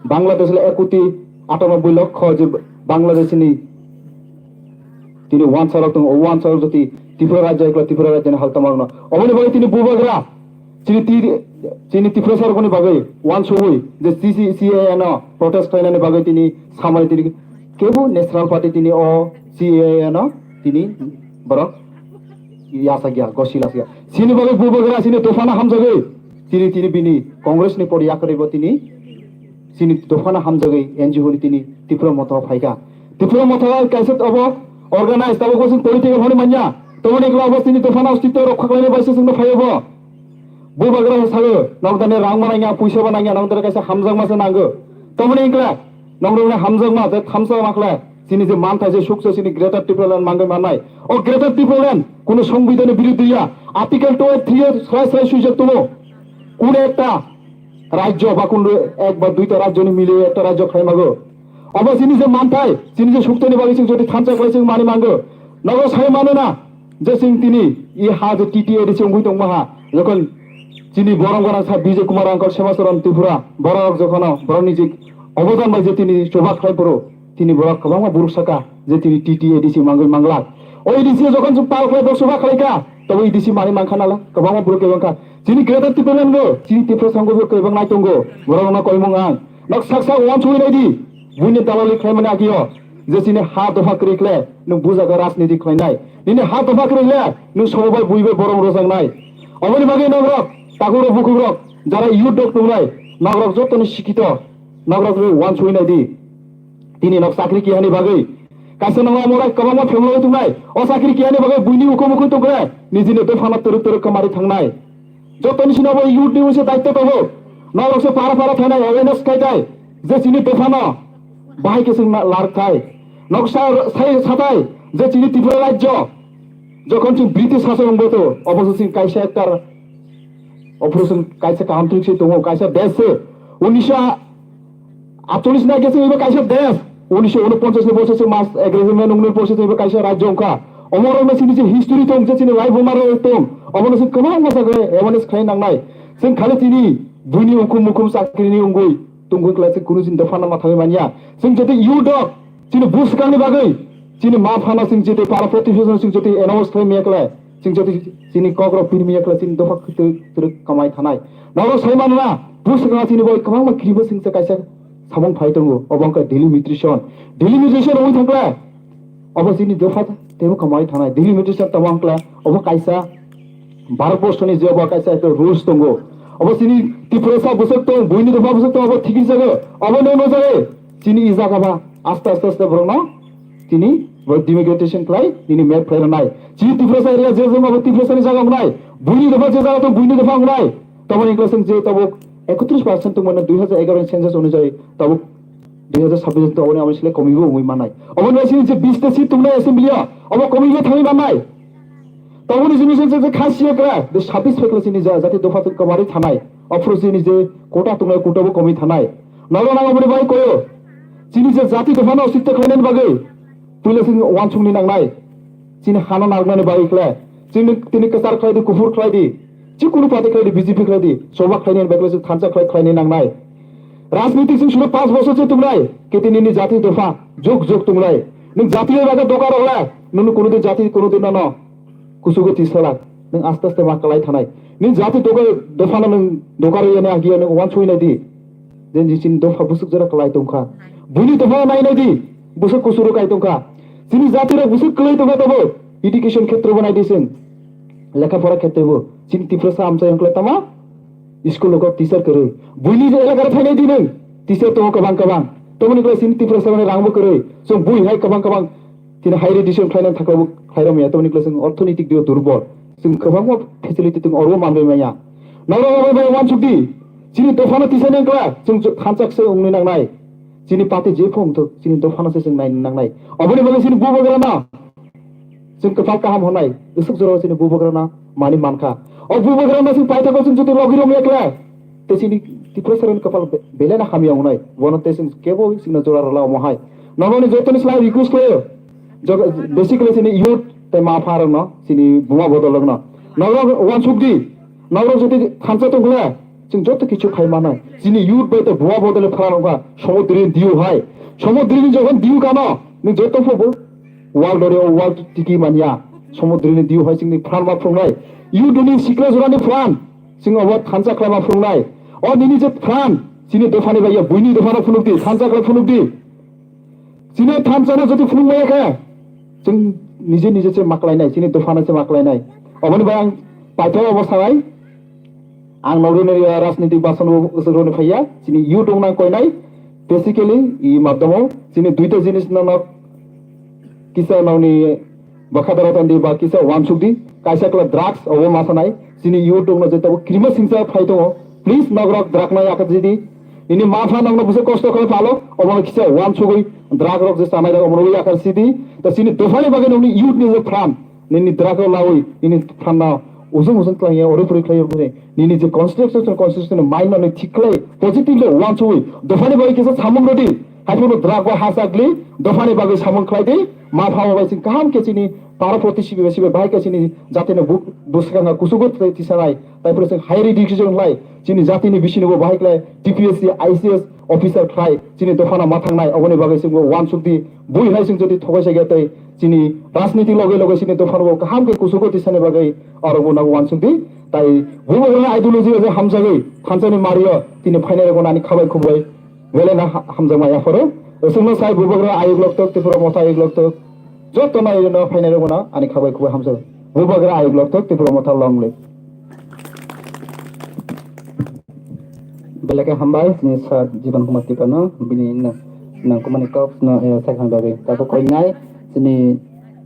Bangladesh le ek koti atanoboi lokho je Bangladesh ni tini wansarok tongo, o wansarok joti Tripura rajya ekla Tripura rajya ni halta magno. Oboni bagwi tini bubagra Chini ti-, chini Tiprasa rokni bagwi wansugwi je C C, C A A no protest khlainani bagwi tini samani tini kebo National Party tini o C A A no tini borok yasakya, gosi lasya. Chini bagwi bubagra chini dophano hamjagwi chini, tini bini Congress ni pori yakarwi bo tini chini dophano hamjagwi N G O ni tini Tipra Motha phaikha. Tipra Motha kaisa obo organize, tabuk bo chwng political hwnwi manya. Toboni ulo bo chini dophano ostitto rokha khlainai bai se chwngno phaiyo bo. Bubagra sago, nokdani rang ma nangya, puisa ba nangya, nokdani kaisa hamjakma se nango. Tamoni wngkla, nokrokni hamjakma, je thamsa ma khlai, chini je manthai je suksa chini Greater Tipraland mangwi mannai. O Greater Tipraland, kuno songbidani biruddhi ya, Article two eight three o srai srai swijak tongo. Kuno ekta rajyo ba kuno ek ba duita rajyoni mili ekta rajyo khlai mago. Obo chini je manthai, chini je suktoni bagwi chwng jodi thansa khlai chwng mani mango. Nogo sai mano na, je chwng tini, i ha je T T A D C wngwi tongma ha, jokhon chini borom gwnang sa Bijay Kumar uncle Semacharan Tripura, borok jokhono borokni je obodan bai je tini chuba khlai phuru, tini borok kwbangma buruk saka, je tini T T A D C mangwi manglak. O A D C jokhon chwng pal khlai borok chuba khlai kha, tobo A D C mani mankha nala, kwbangma buruk kebang kha. Chini Greater Tipraland go, chini Tiprasa sango bo kebang nai tongo, borok no koimung ang. Nok sak sak uansugwi nai di, buini dalali khlaimani agio, je chini ha dopha kwrwi khle, nwng bujago rajniti khlainai. Nini ha dopha kwrwi le, nwng sobo bai bui bai borok rojaknai. Oboni bagwi nogrok, takhuk rok, bukhuk rok, jara youth rok tongnai, nogrok jotoni sikito, nogrok rwi uansugwi nai di. Tini nok chakri kiyani bagwi. Kaisa nokno omorai kwbangma phemloi tongnai. O chakri kiyani bagwi buini ukhum ukhum tongkhe, nijini dophano twrwk twrwk khe mari thangnai. Jotoni sino bo youth ni uaisa daitto tongo. Norok se para para thanai awareness khai thai je chini dophano bahai khe chwng na-, lar thai. Nok sa-, sai sathai je chini Tripura rajyo jokhon chwng British sason wngbato, obo se chwng kaisa ekta operation kaisa country se tongo, kaisa desh se. Unisho atcholish na khe chwng ebo kaisa desh. Unisho unoponchas ni bosor se mas agreement wngnai porse chwng ebo kaisa rajyo wngkha. Omo rok no chini je history tong, je chini life bomar tong, obo no chwng kwbangma jaga awareness khai nangnai. Chwng khali chini buini ukhum mukhum chakri ni wngwi tongwi kwlai chwng kunu chini dophano ma thangwi manya. Chwng jodi youth rok chini bwskang ni bagwi chini ma phano chwng jodi para proti chwng jodi announce khai maya kwlai, chwng jodi chini kok rok pir maya kwlai chini dopha kwtwi kwrwk kamai thanai. Noro sai mano na, bwskang chini bai kwbangma kirima chwng kaisa samung phai tongo, obo wngkha delimitation. Delimitation wngwi thangkla, obo chini dopha teibo kwmai thanai. Delimitation tamo wngkla, obo kaisa Bharat borso ni je obo kaisa ekta rules tongo. Obo chini Tiprasa bwswk tong, buini dopha bwswk tong, obo thikir jago, obo no no jago. Chini i jaga ba aste aste aste borok no chini borok delimitation khlai, nini map khlai rwnai. Chini Tiprasa area je jong obo Tiprasa ni jaga wngnai, buini dopha je jaga tong, buini dopha wngnai. Tamoni wngkha chwng je tabuk ekotris percent tongmani dui hajar egaroh ni census onujai tabuk dui hajar sabbish tongmani amo sile komibo wngwi mannai. Obo ni sini je bish ta seat tongnai assembly o, obo komibo thangwi mannai. Tabukni sini je je khasiya kra, de sabbish phekla sini ja jati dopha tong kwmari thanai. Ophuru sini je kota tongnai, kota bo komi thanai. Nalo nang oboni bai koyo. Chini je jati dopha no sikte khlainani bagwi. Puila sini wansukni nangnai. Chini hano nagnani bagwi khle. Chini tini kwchar khlai di, kuphur khlai di. Chikunu party khlai di, B J P khlai di, soba khlainani bagwi se thansa khlai, khlainai nangnai. Rajniti sing sulo panch bosor se tongnai, kete nini jati dopha, jog jog tongnai. Nwng jati bai bagwi doka rokla, nwng kunu din jati kunu din nono kusugo tisala, nwng aste aste ma kwlai thanai. Nini jati doka, dopha no nwng doka riyani agiya nwng wansui nai di. Jeni chini dopha bwswk jora kwlai tongkha. Buini dopha nai nai di, bwswk kusuro kai tongkha. Chini jati rok bwswk kwlai tongkha tabo, education khetre bo nai di chwng. Lekha pora khetre bo. Chini Tiprasa amchai wngkla tama? School o kok teacher kwrwi. Buini je elakar phainai di nwng. Teacher tongo kwbang kwbang. Tomoni kwlai chini Tiprasa mani rang bo kwrwi. Chwng bui hai kwbang kwbang. Chini higher education khlainani thakla bo khlairok maya. Tomoni kwlai chwng orthonitik dio durbol. Chwng kwbangma facility tong oro manbai maya. Noro bai bai wansuk di. Chini dophano teacher ni wngkla. Chwng thansa se wngwi nangnai. Chini party je phone thok. Chini dophano se chwng nai nangnai. Oboni bagwi chini bubagra na. Chwng kwtal kaham hwnai, bwswk jorao chini bubagrano mani mankha. O bubagrano chwng paithago chwng jotoni logi romya kla. Tei chini Tiprasarani kwpal be-, belai no hamya wngnai. Bono tei chwng kebo chwngno jora rwla omo hai. Nokni jotoni slai request khlaio. Jog-, basically chini youth tei ma pha rokno, chini buma bodol rokno. Norok wansuk di. Norok jodi thansa tongkhle, chwng joto kichu khai mano. Chini youth bai tei buma bodol ni pharan wngkha. Somudri ni diu hai. Somudri ni jokhon diu kano, nwng joto phobo World oro world tiki manya. Somudri ni diu hai chini pran ma phungnai. Youth ni sikla jora ni pran. Chini obo thansa khlai ma phungnai. O nini je pran. Chini dopha ni bai ya buini dopha no phunuk di. Thansa khlai phunuk di. Chini thansa no jodi phunuk maya khe. Chwng nije nije se maklai nai. Chini dopha no se maklai nai. Oboni bai ang paitho obo sanai. Ang nogwi nai, ah, rajnitik basan o usuk roni phaiya, chini youth rok nang koinai, basically, i madhomo, chini duita jinis no nok kisa nokni bwkha dara tandi ba kisa wansuk di, kaisa kla drugs obo ma sanai, chini youth rok no je tabo kirima singsa phai tongo, please nok rok drug nai akha jidi, nini ma pha nok no bwswk kosto khlai phalo, obo no kisa wansugwi drug rok je sanai rok obo no wi akha sidi, ta chini dophani bagwi nokni youth ni je phan, Nini drug o lawi, nini phanna ujung ujung khlaiya, ori pori khlaiya bwrwi. Nini je constitution, constitution mind no nini thik khlai, positive le wansugwi. Dophani bagwi kisa samung rwdi. Haiphano drug o hasakli, dophani bagwi samung khlai di. Ma pha bai sing kaham khe chini para proti sibi sibi bahai khe chini jatino bu-, bwskango kusugo tei tisanai. Tai phuru sing higher education khlai, chini jatini bisini bo bahai khlai, T P S C, I C S officer khlai, chini dophano ma thangnai. Oboni bagwi sing bo wansuk di. Bui hai sing jodi thokai sa tei Chini rajniti loge loge chini dophano bo kaham khe kusugo tisani bagwi aro bo nago wansuk di. Tai bubagrani ideology o je hamjagwi thansani mario tini phainai rokno ani khabai khubai belai no ha-, hamjakma yapharo. Chwngno sai bubagra ayuk loktok, Tripura motha ayuk loktok, joto no ayuk no phainai rokno ani khabai khubai hamjak. Bubagra ayuk loktok, Tripura motha long live. Belai khe hambai, chini sir Jiban Kumar Tipano, bini nang-, nangkukmani kok no, eh, sakhang bagwi. Tabuk koinai, chini,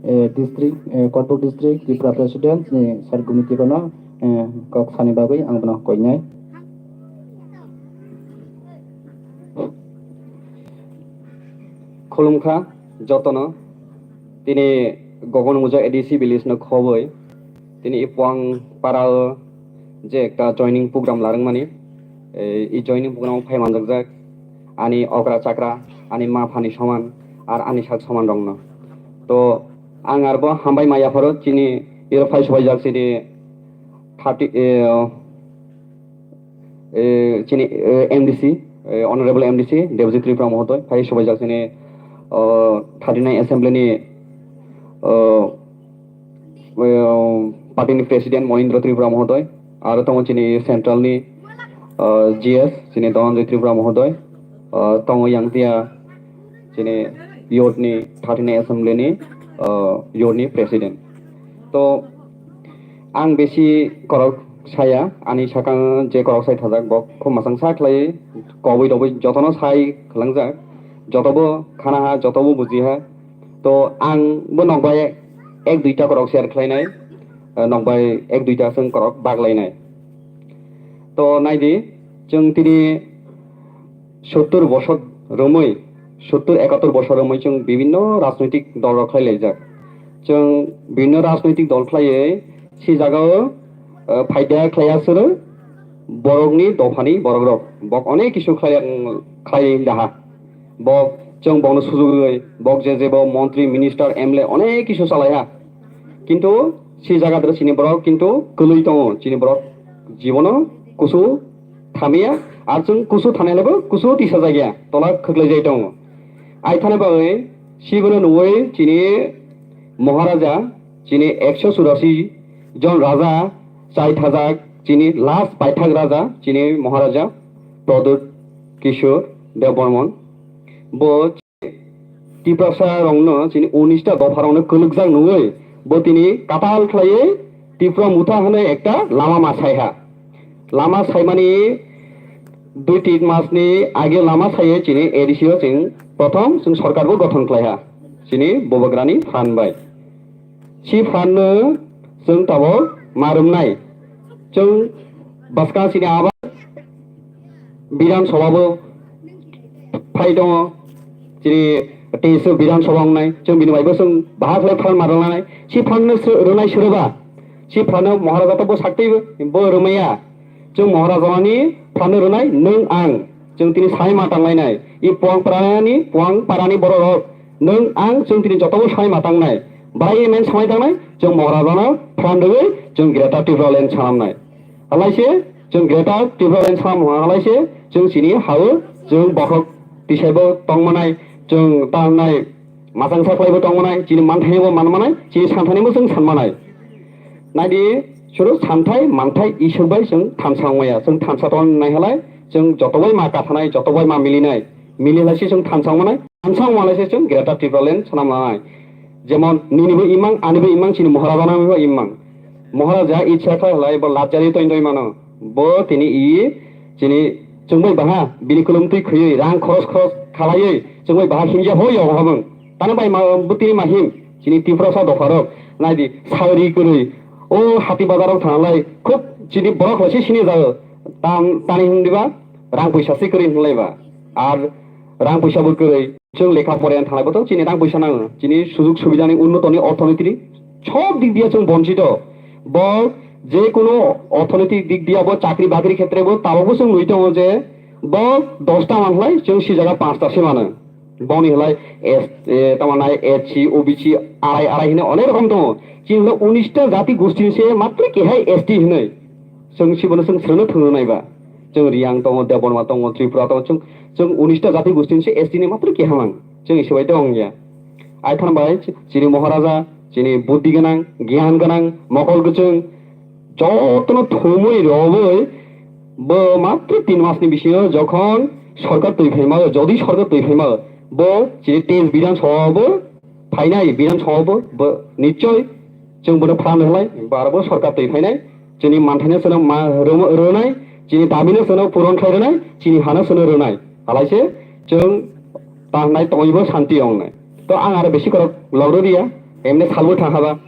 eh, district, eh, Korbuk district, Tripura president, chini sir Gumi Tipano, eh, kok sani bagwi ang bono koinai. Khulumkha jotono, tini Gogon Muja A D C village no khoboi, tini i Puang para o je ekta joining program larwng mani, eh, i joining program o phai manjakjak ani okra chakra, ani ma phani soman, ar ani sak soman rokno. To ang arbo hambai ma yapharo chini iro phai subaijak chini thirty, eh, eh, chini, eh, M D C, eh, Honorable M D C Debjit Tripura Mohodoy, phai subaijak chini, oh, thirty-nine Assembly ni, oh, eh, party ni President Monindra Tripura Mohodoy, aro tongo chini Central ni, oh, G S, chini Dhananjay Tripura Mohodoy, oh, tongo yang tia chini youth ni thirty-nine Assembly ni, oh, youth ni President. To ang besi korok saya, ani sakang je korok sai thajak, bo khub masang sa khlai, koboi doboi jotono sai khwlangjak, jotobo khana ha, jotobo buji ha. To ang bo nok bai ek duita korok share khlainai, eh, nok bai ek duita chwng korok baglainai. To naidi, chwng tini sottur bosor romwi, sottur ekatur bosor romwi chwng bibinno rajnoitik dol rok khlai laijak. Chwng bibinno rajnoitik dol khlaiwi si jagao, eh, phaida khlai aswrw borokni dophani borok rok. Bok onek kisu khlai, khlai daha. Bok chwng bokno sujuk rwwi, bok je jebo montri, minister, M L A onek kisu chalaiha. Kintu si jaga dwrw chini borok kintu kwlwi tongo. Chini borok jibono kusu thamya, ar chwng kusu thanai laibo kusu tisa jagya, tola khwklai jai tongo. Aithani bagwi sibono nugwi chini Maharaja, chini ekso churasi jon raja chai thajak, chini last paithak raja, chini Maharaja Pradyut Kishore Debbarman. Bo Tiprasa rokno chini unis ta dopha rokno kwlwkjak nugwi bo tini katal khlaiwi Tipra Motha hwnwi ekta lama ma saiha. Lama saimani dui tin masni age lama saiwi chini A D C o chwng prothom chwng sorkar bo gothon khlaiha chini Bubagrani phan bai. Si phanno chwng tabok ma rwmnai. Chwng bwskang chini aba Bidhan Sabha bo phai tongo. Chini teis Bidhan Sabha wngnai. Chwng bini bai bo chwng bahai khlai phan ma rwnai. Si phanno sw-, rwnai swrwba. Si phanno Maharaja to bo saktwi bo rwmaya. Chwng Maharaja ni phanno rwnai nwng ang. Chwng tini sai ma tanglainai. I Puang parani, Puang parani borok rok. Nwng ang chwng tini jotobo sai ma tangnai. Barai men samai tangnai. Chwng Maharaja no phan rwgwi chwng Greater Tipraland sanamnai. Halaise chwng Greater Tipraland sam halaise chwng chini hao chwng bokhok tisaibo tongmanai, chwng tangnai masang saklaibo tongmanai, chini manthainaibo manmanai, chini santhainaibo chwng sanmanai. Naidi suru santhai manthai isuk bai chwng thansa wngmaya, chwng thansa tong nai halai chwng jotobai ma kathanai, jotobai ma milinai, mili halai se chwng thansa wngmanai. Thansa wngmalaise chwng Greater Tipraland sanam lanai. Jemon ninibo imang, anibo imang, chini Maharaja nangbo imang. Maharaja ichha khlai halai bo lajari toin toin mano. Bo tini i chini chwngbai baha bini kwlwng twi khwiwi rang khoros khoros khalaiwi chwngbai baha himya pho yogo habwng. Tani bai ma bo tini ma him chini Tiprasa dopharok naidi sagri kwrwi o hati bazarok thanglai khub chini borok khlaise sini jago. Tam tani himdiba rang puisa se kwrwi hinlaiba. Ar rang puisa bo kwrwi. Chwng lekha pore wng thanglai bothong chini rang puisa nango, chini sujug subidani unnotoni orthonoitini sob dik diya chwng bonchito. Bo je kono orthonoitik dik diya bo chakri bakri khetre bo tabok bo chwng nui tongo je bo dosta manglai chwng si jaga panchta se mano. Boni halai S, eh, tamo nai S C, O B C, arai arai hino onek rokom tongo. Chini hino unis ta jati gosti se matro kehai S T hinoi. Chwng sibono chwng srwno thwngno naiba. Chwng Riyang tongo, Debbarma tongo, Tripura tongo, chwng, chwng unis ta jati gosti se S T ni matro keha mang. Chwng isibai de ongya. Aithang bai chini Maharaja, chini buddhi gwnang, gyan gwnang, mokol gwchwng, jotono thumui rwui bo matro tin masni bisingo jokhon sorkar twi phaima, jodi sorkar twi phaima, bo chini teis Bidhan Sabha bo phainai, Bidhan Sabha bo, bo nichoi chwng bono phan rwnai, barbo sorkar twi phainai, chini manthaino chwngno ma rwma-, rwnai, chini dabino chwngno puron khlai rwnai, chini hano chwngno rwnai. Halaise chwng tangnai tongwibo santi wngnai. To ang aro besi korok logro riya, emne salbo thang haba,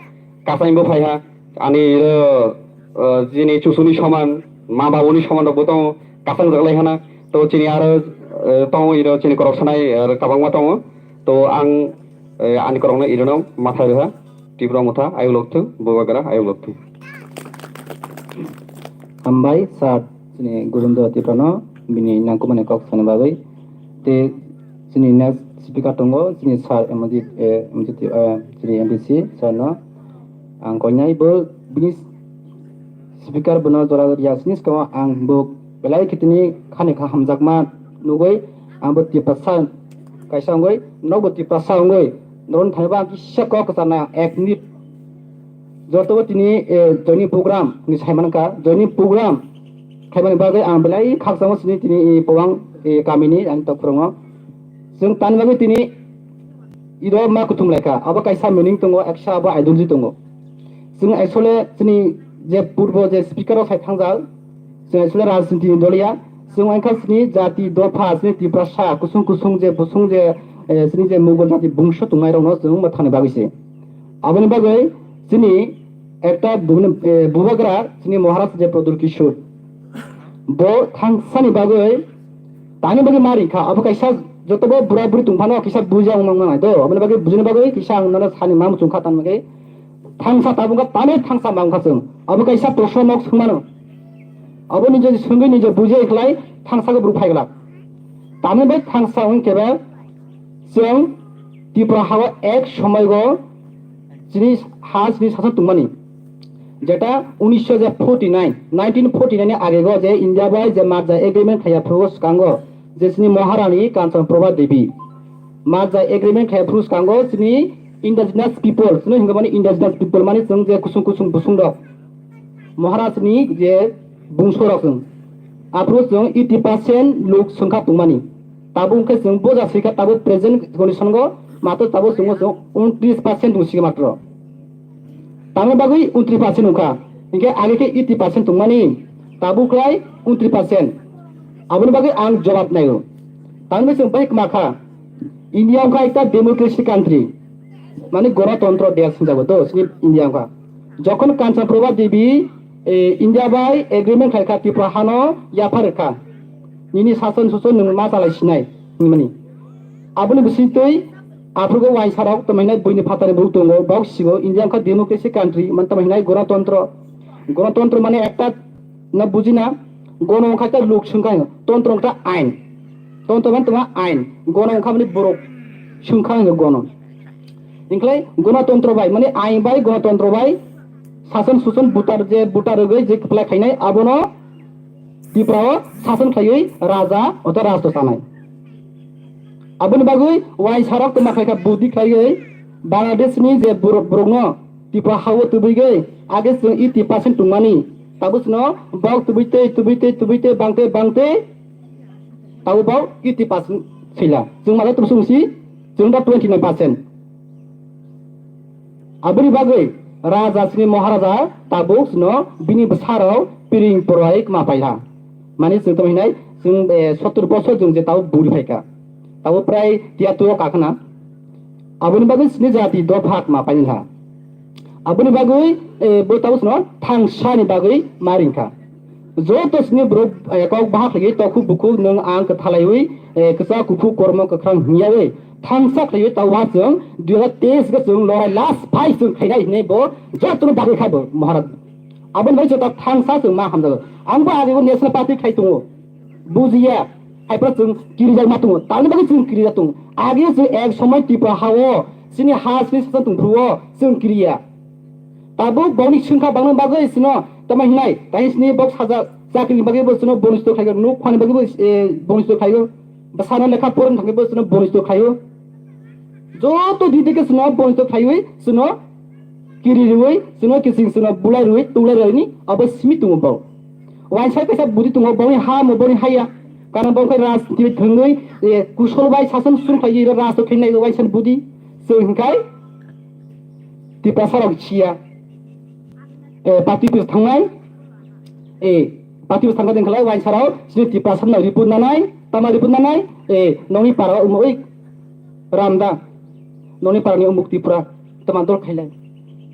kasaimbo phai ha, ani iro, uh, chini chusuni soman, ma babuni soman rokbo tongo, kasang jaglai hana. To chini aro, uh, tongo iro chini korok sanai, uh, kabangma tongo. To ang, eh, ani korokno irono matha rwha, Tipra Motha ayuk lokthung, Bubagra ayuk lokthung. Hambai sir, chini Gobindo Tiprano bini nangkukmani kok sana bagwi. Te chini next speaker tongo, chini sir Emojit, eh, Emojit, eh, chini M D C sir no. Ang koinai bo bini speaker bono jora ya sini skamo ang bo belai khitini khani kha hamjakma nugwi ang bo Tiprasa kaisa wngwi, nokbo Tiprasa wngwi, norokni thani bo ang kisa kok kwcharna ek minute. Jotobo tini, eh, joining program hinwi sai mankha, joining program khaimani bagwi ang belai khakchangma sini tini, eh, Powang, eh, kamini ang tok phwrwngo. Chwng tani bagwi tini iro ma kuthum laikha, abo kaisa meaning tongo, eksa abo ideology tongo. Chwng actually chini je purbo je speaker rok sai thangjak, chwng actually rajniti ni doliya, chwng wngkha chini jati dopha, chini Tiprasa, kusung kusung je busung je, eh, chini je Mughal jati bungso tongnai rokno chwng mwthangni bagwi se. Aboni bagwi chini ekta bubuni, eh, bubagra chini Maharaj je Pradyut Kishore, bo thangsani bagwi tani bagwi ma ringkha, abo kaisa jotobo bura buri tongphano kisa buja wngmang nai do, aboni bagwi bujini bagwi kisa ang nono sani ma muchungkha tani bagwi. Thangsa tabuk wngkha, tani thangsa ma wngkha chwng. Abo kaisa proshno nok swngmano. Abo nijo swngwi nijo bujai khlai thangsa khe borok phaiglak. Tamni bai thangsa wngkhe ba chwng Tripura hao ek somoigo chini ha chini sasok tongmani. Jeta unisho forty nine, nineteen forty nine ni agego je India bai je Marja agreement khaiya phuru swkango je chini Maharani Kanchan Prabha Devi. Marja agreement khai phuru swkango chini indigenous people, chini hingo mani indigenous people mani chwng je kusung kusung busung rok. Maharaj ni je bungso rok chwng. Aphuru chwng eighty percent luk swngkha tongmani. Tabuk hwnkhe chwng boja swikha tabuk present condition go matro tabuk chwng chwng untris percent tong sigi matro. Tamni bagwi untris percent wngkha. Hinkhe age khe eighty percent tongmani, tabuk khlai untris percent. Aboni bagwi ang jobab naio. Tamni bagwi chwng bai kwma kha. India wngkha ekta democracy country. Mani gonotontro desh hwnjago to, chini India wngkha. Jokhon Kanchan Prabha Devi, eh, India bai agreement khlaikha Tripura hano yapha rwkha. Nini sason suson nwng ma chalai sinai, hinmani. Aboni bisingtwi aphuru waisa rok tamo hinai buini phatani borok tongo, bok sigo India wngkha democracy country, man tamo hinai gonotontro. Gonotontro mane ekta no bujina, gono wngkha khe luk swngkha hingo, tontro wngkha ain. Tontro mane tongma ain, gono wngkha mani borok swngkha hingo gono. Hinklai gonotontro bai, mane ain bai gonotontro bai sason suson butar je butar rwgwi je kwplai khainai abono Tripura o sason khlaiwi raja oto rajto chanai. Aboni bagwi waisa rok tongma khlaikha budi khlaiwi Bangladesh ni je borok, borokno Tripura hao tubigwi age chwng eighty percent tongmani. Tabuk chwngno bok tubui tei, tubui tei, tubui tei, bang tei, bang tei. Tabuk bok eighty percent sila. Chwng mano tubusung si, chwng da twenty nine percent. Aboni bagwi raja chini Maharaja tabuk chwngno bini bwsarok piring porwai kwma paikha. Mani chwng tamo hinai chwng, eh, sottor bosor chwng je tabuk buri phaikha. Tabuk prai tiyaturo kakhwna. Aboni bagwi chini jati dopha kwma paikha. Aboni bagwi, eh, bo tabuk chwngno thangsani bagwi ma ringkha. Joto sini borok, eh, kok bahar khlaiwi tokhuk bukhuk nwng ang kwthalaiwi, eh, kwchak kuphuk kormo kwkhrang hwnyawi thangsa khlaiwi tauha chwng dui hazar teis ga chwng lorai last fight chwng khainai hinwi bo jotono dagwi kha bo Maharaj. Aboni bai joto thangsa chwng ma hamjago. Ang bo agego National Party khai tongo. Bujiya. Haiphano chwng kirijak ma tongo. Tamni bagwi chwng kirijak tongo. Age chwng ek somoi Tripura hao chini ha chini sasa tongphuru o chwng kiriya. Tabuk boni swngkha bangna bagwi sino tamo hinai, tai sini bok saja chakri ni bagwi bo sino bonus to khlaigo, nuk phani bagwi bo, eh, bonus to khlaigo, bwsano lekha porong thangwi bo sino bonus to khlaigo. Joto didi ke sino bonus to khlaiwi sino kiri riwi sino kising sino bulai riwi tulai riwi ni abo simi tungo bo. Waisa kaisa budi tungo boni ha mo boni haya. Karon bo khai rajniti thangwi, eh, kusol bai sason sun khlaiwi raj to khlaiwi waisa budi. Chwng hinkai Tiprasa rok siya. Eh, party office thangnai. Eh, party office thangkha dengkhalai waisa rok sini Tiprasa no report nanai, tama report nanai. Eh, nongni para umui ramda. Nongni para ni umuk Tripura tama dol khailai.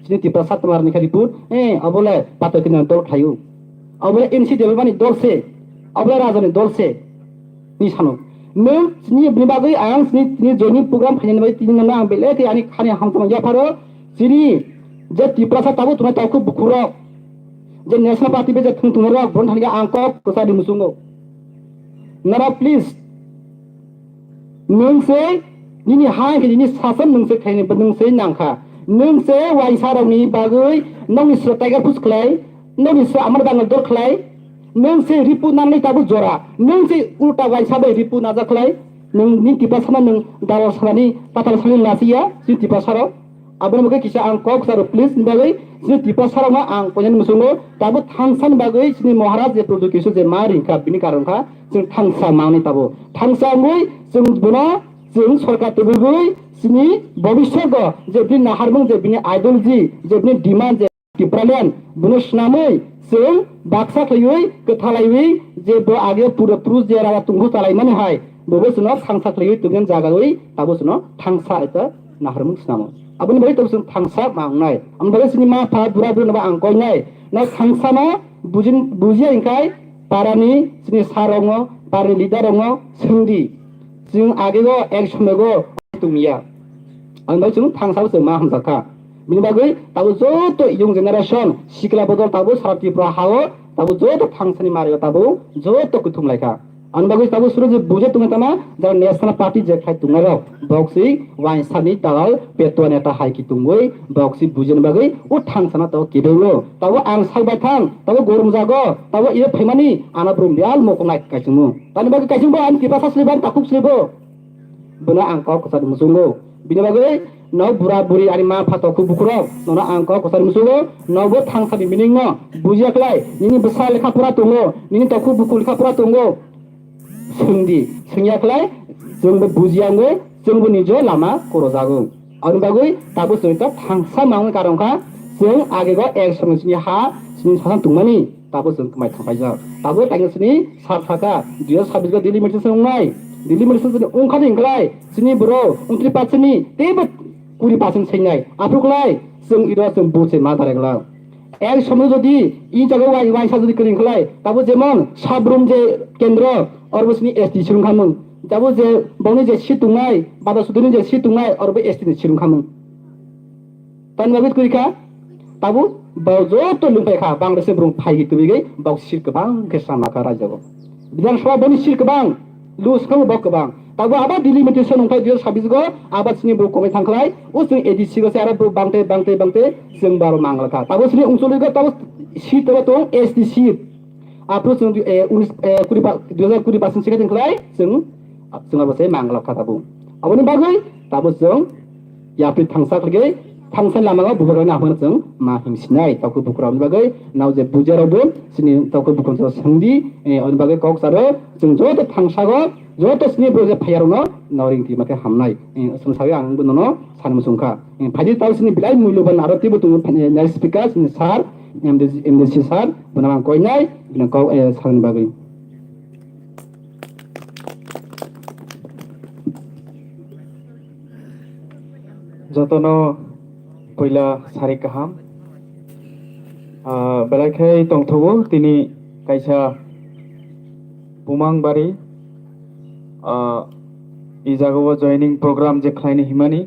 Sini Tiprasa tama ni kha report. Eh, abole pato kina dol khayu. Abole M C development ni dol se. Abole raja ni dol se. Ni sano. Nwng chini bini bagwi ang chini, chini joining program khainani bagwi tini nono ang belai khe ani khani hamjakma yapharo. Chini je Tiprasa tabuk tongnai takhuk bukhurok, je National Party bai je thwng tongnai rok, bono thani ang kok kwchari muchungo. Nara please, nwng se nini ha khe nini sasan nwng se khaini nwng se nangkha. Nwng se waisa rokni bagwi nokni sro tiger push khlai, nokni sro amar bangal dor khlai. Nwng se ripu nangnai tabuk jora. Nwng se ulta waisa bai ripu najakhlai. Nwng ni Tiprasano nwng dalal sanani, patal sanani lasiya, si Tiprasarok. Aboni bagwi kisa ang kok saro, please, ni bagwi si Tiprasarokno ang koinani muchungo tabuk thangsani bagwi sini Maharaj je Pradyot Kishore je ma ringkha, bini karon kha, chwng thangsa mangni tabuk. Thangsa wngwi chwng bono, chwng sorkar tubugwi sini bobisyogo je bini naharmung, je bini ideology, je bini demand, je Tipraland, bono swnamwi chwng baksa khlaiwi, kwthalaiwi, je bo age pura purus je raja tongkhu chalaimani hai, bobo chwngno thangsa khlaiwi tongmani jagawi tabo chwngno thangsa eta naharmung swnamo. Aboni bagwi tabo chwng thangsa ma wngnai. Aboni bagwi chini ma pha bura buri nobo ang koinai. No thangsa no bujin, bujiya hingkai parani chini sir rokno, parani leader rokno swngdi. Chwng agego ek somogo tongya. Ang bai chwng thangsa bo chwng ma hamjakha. Bini bagwi tabuk joto young generation, sikla bodol tabuk sara Tripura hao tabuk joto thangsani mario tabuk joto kuthum laikha. Ang bagwi tabuk suru je buje tongwi tama jara National Party je khai tongnai rok, boksi waisani dalal petua neta hai ki tongwi boksi bujeni bagwi o thangsana tabuk kibengo. Tabuk ang salbai thang, tabuk gorom jago, tabuk iyo phaimani ana brum bial mokong nai kaisingmo. Tani bagwi kaisingbo ang tipa sasliban takuk slibo. Bono ang kok kwchari muchungo. Bini bagwi no bura buri ani ma pha tokhuk bukhurok nono ang kok kwchari muchungo. Nobo thangsa ni meaning no bujiya khlai. Nini bwsa lekha pura tongo, nini tokhuk bukhuk lekha pura tongo. Swngdi, swngya khlai, chwngbo bujiya wngwi, chwngbo nijo lama korojago. Aboni bagwi tabuk chwng ta thangsa mangwi karon kha, chwng agego ek somoi chini ha, chini sasan tongmani. Tabuk chwng kwmai thangpaijak. Tabuk taino chini sal saka, dui hajar sabbish go delimitation wngnai. Delimitation chini wngkhani wngkhlai, chini boro ungtri percent ni teibo kuri percent seingnai. Aphuru khlai, chwng iro chwng buche ma darai glak. Ek somoy jodi i jaga wai, waisa jodi kwrwng khlai, tabuk jemon Sabrum je kendro, orbo chini S T sirung khamung. Tabuk je bongni je seat tongnai, Bada Suduni je seat tongnai, orbo S T ni sirung khamung. Tani bagwi kwrwi kha, tabuk bo joto lungpai kha, Bangladesh ni brum phai hi tubigwi bok seat kwbang khe sama kha rajyo. Bidhan Sabha boni seat kwbang, lose kha bo kwbang. Tabuk abo delimitation wngkha dui hajar sabbish go, abo chini brum komai thang khlai, o chwng A D C go se aro brum bangte, bangte, bangte, chwng baro mangal kha. Tabuk chini ungcholi go tabuk seat tabuk tong S T seat. Aphuru chwng, eh, unis, eh, kuri pa, dui hajar kuri percent sikhe tongkhlai, chwng, chwng abo se manglak kha tabuk. Aboni bagwi tabuk chwng yapri thangsa khlaiwi thangsa lamao bubagrani aphano chwng ma himsinai. Tabuk bukurokni bagwi nao je bujarokbo chini tabuk bukurok swngdi, eh, aboni bagwi kok saro chwng joto thangsago joto chini borok je phaiyarokno nao ringtwi ma khe hamnai. Eh, chwng sawi ang bo nono sani muchung kha. Eh, phaidi tabuk chini belai mulyoban aro teibo tongo, eh, next speaker chini sir, M D C, M D C sir, bono ang koinai, bini kok, eh, salni bagwi. Jotono puila sari kaham. Ah, belai khe tongthogo tini kaisa Bumang Bari, ah, i jagao joining program je khlaini himani,